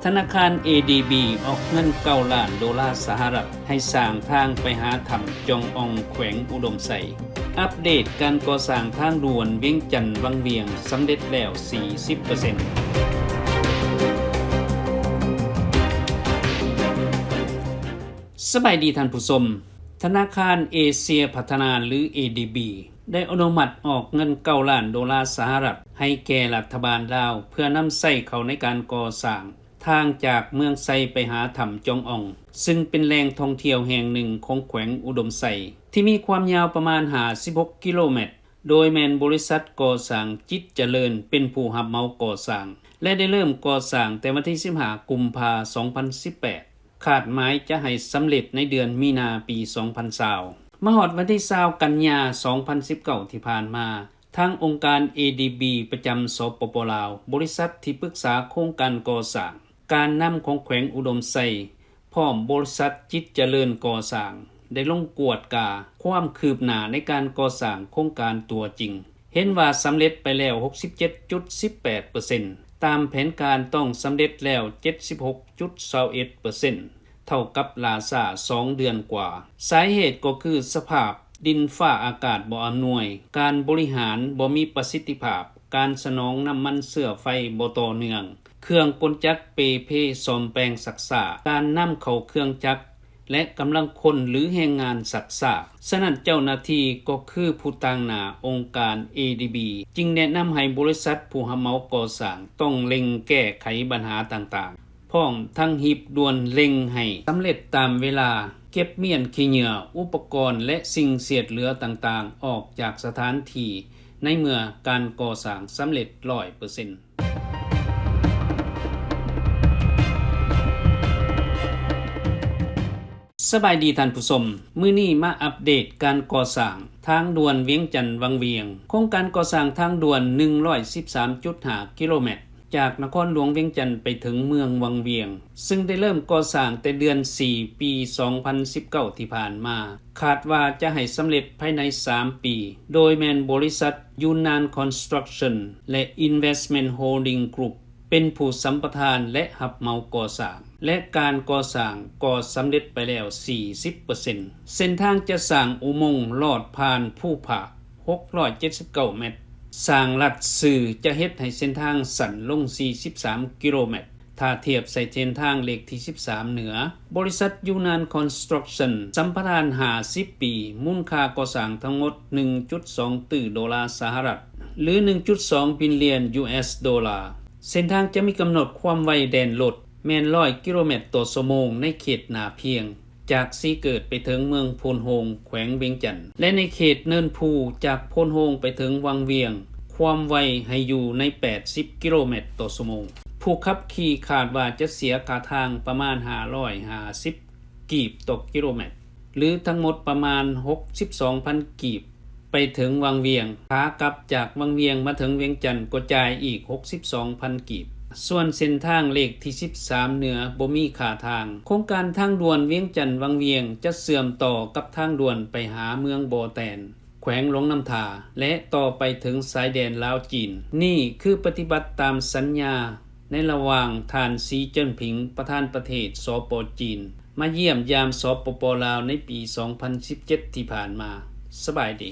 ທະນາຄານ ເອດີບີ ອອກເງິນເກົ້າລ້ານໂດລາສະຫະລັດ ໃຫ້ສ້າງທາງໄປຫາຖ້ຳຈອງອອງ ແຂວງອຸດົມໄຊ. ອັບເດດການກໍ່ສ້າງທາງດ່ວນວຽງຈັນວັງວຽງ ສຳເລັດແລ້ວສີ່ສິບເປີເຊັນ. ສະບາຍດີທ່ານຜູ້ຊົມ. ທະນາຄານເອເຊຍພັດທະນາ ຫຼື ເອດີບີ ໄດ້ອະນຸມັດອອກເງິນເກົ້າລ້ານໂດລາສະຫະລັດ ໃຫ້ແກ່ລັດຖະບານລາວ ເພື່ອນຳໃຊ້ເຂົ້າໃນການກໍ່ສ້າງທາງຈາກເມືອງໄຊໄປຫາຖ້ຳຈອງອອງ ຊຶ່ງເປັນແຫຼ່ງທ່ອງທ່ຽວແຫ່ງໜຶ່ງຂອງແຂວງອຸດົມໄຊ ທີ່ມີຄວາມຍາວປະມານຫ້າສິບຫົກກິໂລແມັດ, ໂດຍແມ່ນບໍລິສັດກໍ່ສ້າງຈິດຈະເລີນເປັນຜູ້ຮັບເໝົາກໍ່ສ້າງ ແລະ ໄດ້ເລີ່ມກໍ່ສ້າງແຕ່ວັນທີສິບຫ້າ ກຸມພາ ສອງພັນສິບແປດ. ຄາດໝາຍຈະໃຫ້ສຳເລັດໃນເດືອນມີນາ ປີສອງພັນຊາວ. ມາຮອດວັນທີຊາວ ກັນຍາ ສອງພັນສິບເກົ້າ ທີ່ຜ່ານມາ, ທາງອົງການ ເອດີບີ ປະຈຳ ສປປ ລາວ, ບໍລິສັດທີ່ປຶກສາໂຄງການກໍ່ສ້າງການນຳຂອງແຂວງອຸດົມໄຊ ພ້ອມບໍລິສັດຈິດຈະເລີນກໍ່ສ້າງ ໄດ້ລົງກວດກາຄວາມຄືບໜ້າໃນການກໍ່ສ້າງໂຄງການຕົວຈິງ. ເຫັນວ່າສຳເລັດໄປແລ້ວຫົກສິບເຈັດຈຸດສິບແປດເປີເຊັນ, ຕາມແຜນການຕ້ອງສຳເລັດແລ້ວເຈັດສິບຫົກຈຸດຊາວເອັດເປີເຊັນ, ເທົ່າກັບລ່າຊ້າສອງເດືອນກວ່າ. ສາເຫດກໍຄືສະພາບດິນຟ້າອາກາດບໍ່ອຳນວຍ, ການບໍລິຫານບໍ່ມີປະສິດທິພາບ, ການສະໜອງນ້ຳມັນເຊື້ອໄຟບໍ່ຕໍ່ເນື່ອງ, ເຄື່ອງກົນຈັກເປ່ເພສ້ອມແປງຊັກຊ້າ, ການນຳເຂົ້າເຄື່ອງຈັກ ແລະ ກຳລັງຄົນ ຫຼື ແຮງງານຊັກຊ້າ. ສະນັ້ນເຈົ້າໜ້າທີ່ກໍຄືຜູ້ຕາງໜ້າອົງການ ເອດີບີ ຈຶ່ງແນະນຳໃຫ້ບໍລິສັດຜູ້ຮັບເໝົາກໍ່ສ້າງຕ້ອງເລັ່ງແກ້ໄຂບັນຫາຕ່າງໆ, ພ້ອມທັງຮີບດ່ວນເລັ່ງໃຫ້ສຳເລັດຕາມເວລາ, ເກັບມ້ຽນຂີ້ເຫຍື້ອ, ອຸປະກອນ ແລະ ສິ່ງເສດເຫຼືອຕ່າງໆ ອອກຈາກສະຖານທີ່ ໃນເມື່ອການກໍ່ສ້າງສຳເລັດຮ້ອຍເປີເຊັນ. ສະບາຍດີທ່ານຜູ້ຊົມ, ມື້ນີ້ມາອັບເດດການກໍ່ສ້າງທາງດ່ວນວຽງຈັນວັງວຽງ. ໂຄງການກໍ່ສ້າງທາງດ່ວນໜຶ່ງຮ້ອຍສິບສາມຈຸດຫ້າກິໂລແມັດ ຈາກນະຄອນຫຼວງວຽງຈັນໄປເຖິງເມືອງວັງວຽງ, ຊຶ່ງໄດ້ເລີ່ມກໍ່ສ້າງແຕ່ເດືອນສີ່ ປີສອງພັນສິບເກົ້າ ທີ່ຜ່ານມາ, ຄາດວ່າຈະໃຫ້ສຳເລັດພາຍໃນສາມປີ, ໂດຍແມ່ນບໍລິສັດ ຢູນນານ ຄອນສະຕຣັກຊັນ ແລະ ອິນເວສເມັນ ໂຮລດິງ ກຣຸບ ເປັນຜູ້ສຳປະທານ ແລະ ຮັບເໝົາກໍ່ສ້າງ, ແລະ ການກໍ່ສ້າງກໍສຳເລັດໄປແລ້ວສີ່ສິບເປີເຊັນ. ເສັ້ນທາງຈະສ້າງອຸໂມງລອດຜ່ານພູຜາ ຫົກຮ້ອຍເຈັດສິບເກົ້າແມັດ, ສ້າງລັດຊື່ຈະເຮັດໃຫ້ເສັ້ນທາງສັ້ນລົງສີ່ສິບສາມກິໂລແມັດ ຖ້າທຽບໃສ່ເສັ້ນທາງເລກທີສິບສາມເໜືອ. ບໍລິສັດ ຢູນນານ ຄອນສະຕຣັກຊັນ ສຳປະທານຫ້າສິບປີ, ມູນຄ່າກໍ່ສ້າງທັງໝົດໜຶ່ງຈຸດສອງຕື້ໂດລາສະຫະລັດ ຫຼື ໜຶ່ງຈຸດສອງບິນລຽນຢູເອສໂດລາ. ເສັ້ນທາງຈະມີກຳນົດຄວາມໄວແດນລົດແມ່ນຮ້ອຍກິໂລແມັດຕໍ່ຊົ່ວໂມງໃນເຂດໜ້າພຽງ, ຈາກສີເກີດໄປເຖິງເມືອງໂພນໂຮງ ແຂວງວຽງຈັນ ແລະ ໃນເຂດເນີນພູ ຈາກໂພນໂຮງໄປເຖິງວັງວຽງ, ຄວາມໄວໃຫ້ຢູ່ໃນແປດສິບກິໂລແມັດຕໍ່ຊົ່ວໂມງ. ຜູ້ຂັບຂີ່ຄາດວ່າຈະເສຍຄ່າທາງປະມານຫ້າຮ້ອຍຫ້າສິບກີບຕໍ່ກິໂລແມັດ ຫຼື ທັງໝົດປະມານຫົກສິບສອງພັນກີບ ໄປເຖິງວັງວຽງ, ຂາກັບຈາກວັງວຽງມາເຖິງວຽງຈັນກໍຈ່າຍອີກຫົກສິບສອງພັນກີບ. ສ່ວນເສັ້ນທາງເລກທີສິບສາມເໜືອບໍ່ມີຄ່າທາງ. ໂຄງການທາງດ່ວນວຽງຈັນວັງວຽງຈະເຊື່ອມຕໍ່ກັບທາງດ່ວນໄປຫາເມືອງບໍ່ແຕນ ແຂວງຫຼວງນ້ຳທາ ແລະ ຕໍ່ໄປເຖິງຊາຍແດນລາວ-ຈີນ. ນີ້ຄືປະຕິບັດຕາມສັນຍາໃນລະຫວ່າງທ່ານ ສີ ເຈິນຜິງ ປະທານປະເທດ ສປ ຈີນ ມາຢ້ຽມຢາມ ສປປ ລາວ ໃນປີສອງພັນສິບເຈັດ ທີ່ຜ່ານມາ. ສະບາຍດີ.